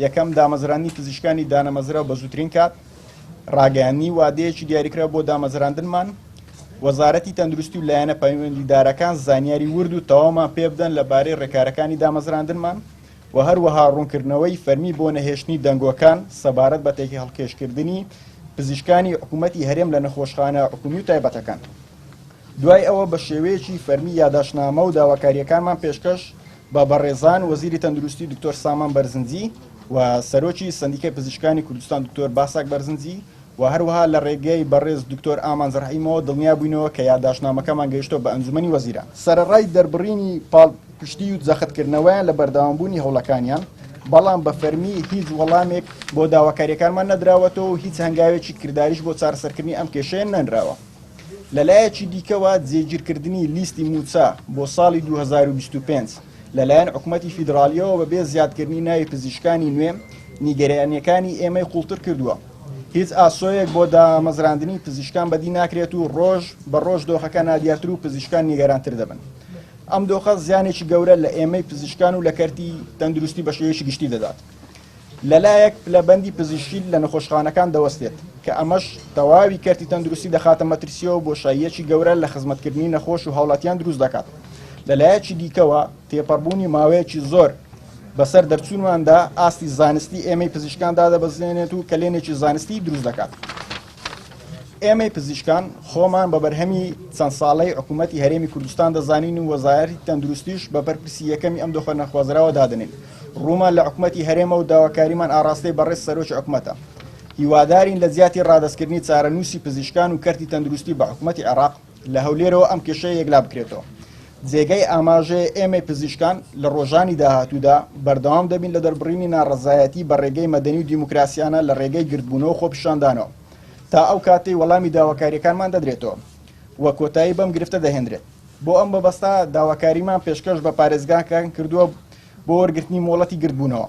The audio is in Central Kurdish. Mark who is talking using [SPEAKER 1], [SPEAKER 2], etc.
[SPEAKER 1] یەکەم، دامەزراندنی پزیشکانی دانەمەزراو بە زووترین کات، ڕاگەیاندنی وادەیەکی دیاریکراو بۆ دامەزراندنمان، وەزارەتی تەندروستی و لایەنە پەیوەندیدارەکان زانیاری ورد و تەواومان پێبدەن لەبارەی ڕێکارەکانی دامەزراندنمان و هەروەها ڕوونکردنەوەی فەرمی بۆ نەهێشتنی دەنگۆکان سەبارەت بە تێکهەڵکێشکردنی پزیشکانی حکوومەتی هەرێم لە نەخۆشخانە حکوومی و تایبەتەکان. دوای ئەوە بە شێوەیەکی فەرمی یاداشتنامە و داواکارییەکانمان پێشکەش بە بەڕێزان وەزیری تەندروستی دکتۆر سامان بەرزنجی و سەرۆکی سەندیکای پزیشکانی کوردستان دکتۆر باساک بەرزنجی و هەروەها لە ڕێگەی بەڕێز دکتۆر ئامانج ڕەحیمەوە دڵنیا بووینەوە کە یاداشتنامەکەمان گەیشتووە بە ئەنجومەنی وەزیران. سەرەڕای دەربڕینی پاڵپشتی و جەختکردنەوەیان لە بەردەوامبوونی هەوڵەکانیان، بەڵام بە فەرمی هیچ وەڵامێک بۆ داواکارییەکانمان نەدراوەتەوە و هیچ هەنگاوێکی کرداریش بۆ چارەسەرکردنی ئەم کێشەیە نەنراوە. لەلایەکی دیکەوە جێگیرکردنی لیستی مووچە بۆ ساڵی 2025 لەلایەن حکومەتی فیدراڵییەوە بەبێ زیادکردنی ناوی پزیشکانی نوێ، نیگەرانییەکانی ئێمەی قووڵتر کردووە. هیچ ئاسۆیەک بۆ دامەزراندنی پزیشکان بەدی ناکرێت و ڕۆژ بە ڕۆژ دۆخەکە نادیارتر و پزیشکان نیگەرانتر دەبن. ئەم دۆخە زیانێکی گەورە لە ئێمەی پزیشکان و لە کەرتی تەندروستی بە شێوەیەکی گشتی دەدات. لەلایەک پلەبەندی پزیشکی لە نەخۆشخانەکان دەوەستێت، کە ئەمەش تەواوی کەرتی تەندروستی دەخاتە مەترسییەوە و بۆشاییەکی گەورە لە خزمەتکردنی نەخۆش و هاوڵاتیان دروست دەکات. لەلایەکی دیکەوە تێپەڕبوونی ماوەیەکی زۆر بەسەر دەرچوونماندا ئاستی زانستی ئێمەی پزیشکان دادەبەزێنێت و کەلێنێکی زانستی دروست دەکات. ئێمەی پزیشکان خۆمان بە بەرهەمی چەند ساڵەی حکوومەتی هەرێمی کوردستان دەزانین و وەزارەتی تەندروستیش بە بەرپرسی یەکەمی ئەم دۆخە نەخوازراوە دادەنێین. ڕوومان لە حکومەتی هەرێمە و داواکاریمان ئاڕاستەی بەڕێز سەرۆکی حکومەتە. هیوادارین لە جیاتی ڕادەستکردنی چارەنووسی پزیشکان و کەرتی تەندروستی بە حکومەتی عێراق، لە هەولێرەوە ئەم کێشەیە یەکلا بکرێتەوە. جێگەی ئاماژەیە ئێمەی پزیشکان لە ڕۆژانی داهاتوودا بەردەوام دەبین لە دەربڕینی ناڕەزایەتی بە ڕێگەی مەدەنی و دیموکراسیانە لە ڕێگەی گردبوونەوە و خۆپیشاندانەوە تا ئەو کاتەی وەڵامی داواکارییەکانمان دەدرێتەوە و کۆتایی بەم گرفتە دەهێندرێت. بۆ ئەم مەبەستە داواکاریمان پێشکەش بە پارێزگاکان کردووە بۆ وەرگرتنی مۆڵەتی گردبوونەوە.